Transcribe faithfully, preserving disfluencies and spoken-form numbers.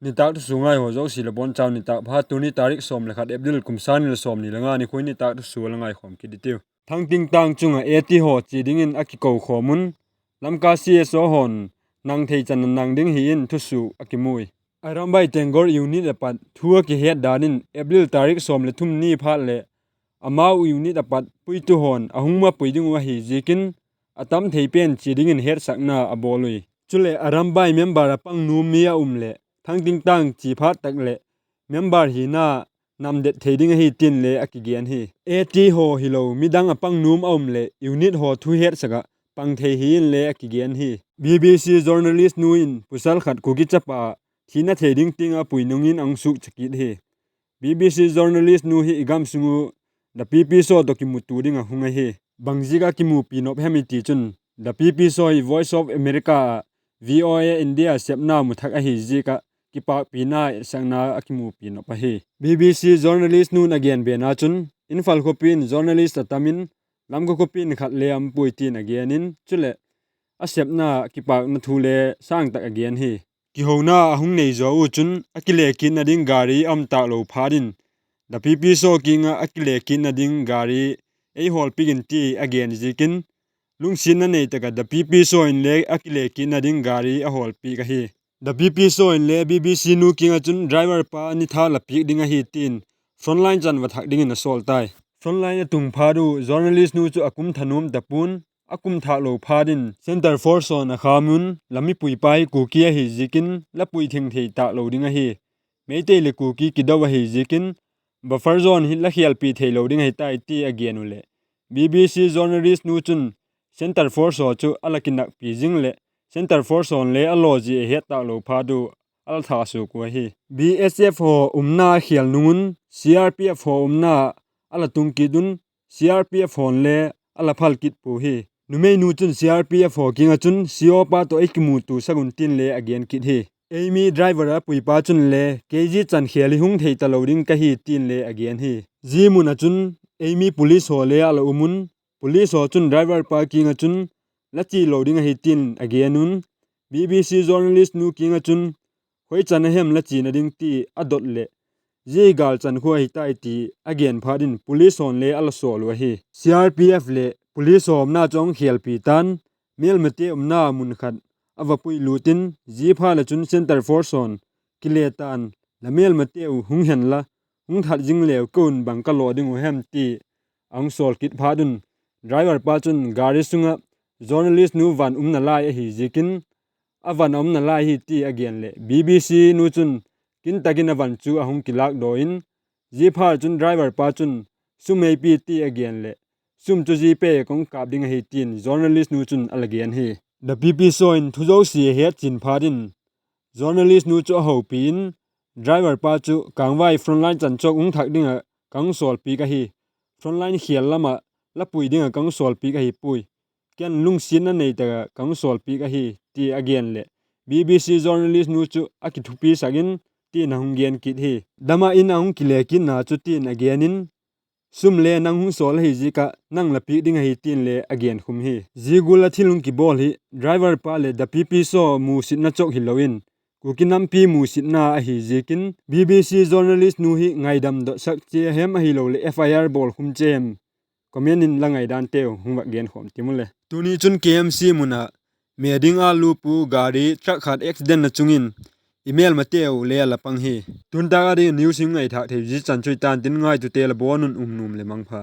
Nitâk thusua ngai haw zosia la bawn chau nitâk pha. Tuni tarik sawm le khat April kum sâng ni le sawmni le nga nikhua in nitâk thusua la ngaikhawm kit i tiu. Thangtingtang chung ah A T haw chia dingin a kikokhawm un, Lamka C S O haw'n nang thei chan a nang ding hi in thusua a kimu ui. Arambai Tenggol unit a pat thu a kihet dan in April tarik sawm le thum ni phat leh amau unit a pat puitu haw'n a hung mapui ding uh ahi ziakin, a tam thei pen chia dingin hetsakna a bawl ui. Chuleh Arambai member a pang nuam mi a um leh Thangtingtang chia phat tak leh member hina namdet thei ding ahi tin le a kigen hi. A T haw hilo midang a pang nuam a um leh unit haw thu hetsak ah pang thei hi in le a kigen hi. B B C journalist nu in pasal khat Kuki chapa thina thei ding tiang ah pui nung in a hung sukcha kit hi. B B C journalist nu hi i gam sung uh The P P Show tawh kimutua ding ah hung ahi. Bangziak ah kimupi nop hem i ti chun, The P P Show hi Voice of America ah V O A India sepna mu thak ahi ziak ah kipâkpina etsakna a kimupi nop ahi. B B C journalist nu'n a gen bena chun, Imphal khawpi in journalist a tam in, Lamka khawpi in khat le a um puai tin a gen in, chuleh a sepna kipâkna thu le sâng tak a gen hi. Kihona a hung nei zaw u chun a kile kitna ding gari a um tâk lo phat in, The P P Show kiang ah a kile kitna ding gari ei hawlpiak in ti a gen ziakin, lungsiatna nei tak ah The P P Show in le a kile kitna ding gari a hawlpiak ahi. The P P Show in le B B C nu kiang ah chun driver pa ni tha la piak ding ahi tin frontline chan va thak dingin a sawl tai. Frontline a tung phat u journalist nu chu a kum thanuam ta pua'n, a kum thâk lo phat in Centre Force haw'n a kham un, la mipui pa hi Kuki ahi ziakin la pui theng thei tâk lo ding ahi. Meitei leh Kuki kido ahi ziakin buffer zone hi la khialpi theilo ding ahi tai ti a gen u leh, B B C journalist nu chun Centre Force haw chu a la kinakpi zing leh Centre Force haw'n le a lawzia a het tâk lo phat u a la thasuak u ahi. B S F haw umna a khial nung un C R P F haw umna a la tung kit un, C R P F haw'n le a la phal kit pua hi. Numeinu chun C R P F haw kiang ah chun C O pa tawh ei kimutuasak un tin le a gen kit hi. Ei mi driver a puipa chun le kei zia chan khêl hi hung thei talo ding ka hi tin le a gen hi. Zia mun ah chun ei mi police haw le a la um un, police haw chun driver pa kiang ah chun la chia lo ding ahi tin a gen un, B B C journalist nu kiang ah chun khoi chan a hem la chiana ding ti a dot leh, zia hi gâlchan khua ahi tai ti a gen phat in police haw'n le a la sawl u ahi. C R P F leh police haw umna chu a hung khialpi ta'n, mêlmate umna mun khat a va puilût in, zia phat leh chun Centre Force haw'n kile ta'n, la mêlmateu hung hen la, hung that zing leu ka un bang ka law ding uh hem ti a hung sawl kit phat un, driver pa chun gari sung ah journalist nu van umna lai ahi ziakin, a van a umna lai hi ti a gen leh B B C nu chun kin tak in a van chu a hung kilâkdaw in, zia phat chun driver pa chun sum ei pia ti a gen leh, sum chu GPay ka hung kâp ding ahi tin journalist nu chun a la gen hi. The P P Show in thu zosia a hetchian phat in journalist nu chu a hopi in, driver pa chu Kangvai frontline chan chawk hung thak ding ah ka hung sawlpiak ahi. Frontline khial lam ah la pui ding ah ka hung sawlpiak ahi puai. Ken lungsiatna nei tak ah ka hung sawlpiak ahi ti a gen leh B B C journalist nu chu a kithupisak in tin a hung gen kit hi. Dam ah in a hung kile kitna chu tin a gen in, sum le nang hung sawl ahi ziak ah nang la piak ding ahi tin le a genkhum hi. Zia gual a thil hung kibawl hi driver pa leh The P P Show musitna chawk hilo in, Kuki nampi musitna ahi ziakin B B C journalist nu hi ngaidam dotsak chia hem ahiloleh F I R bawlkhum chia hem, comment in la ngaidanteu hung vak genkhawm tim u le. Tuni chun K M C mun ah me ding a lupu gari truck khat accidentna chung in i mêlmateu le a la pang hi. Tuntâk a ding news hung ngaithâk thei zia chan chu i tan tin, ngaitute la bawn un um nuam leh mangpha.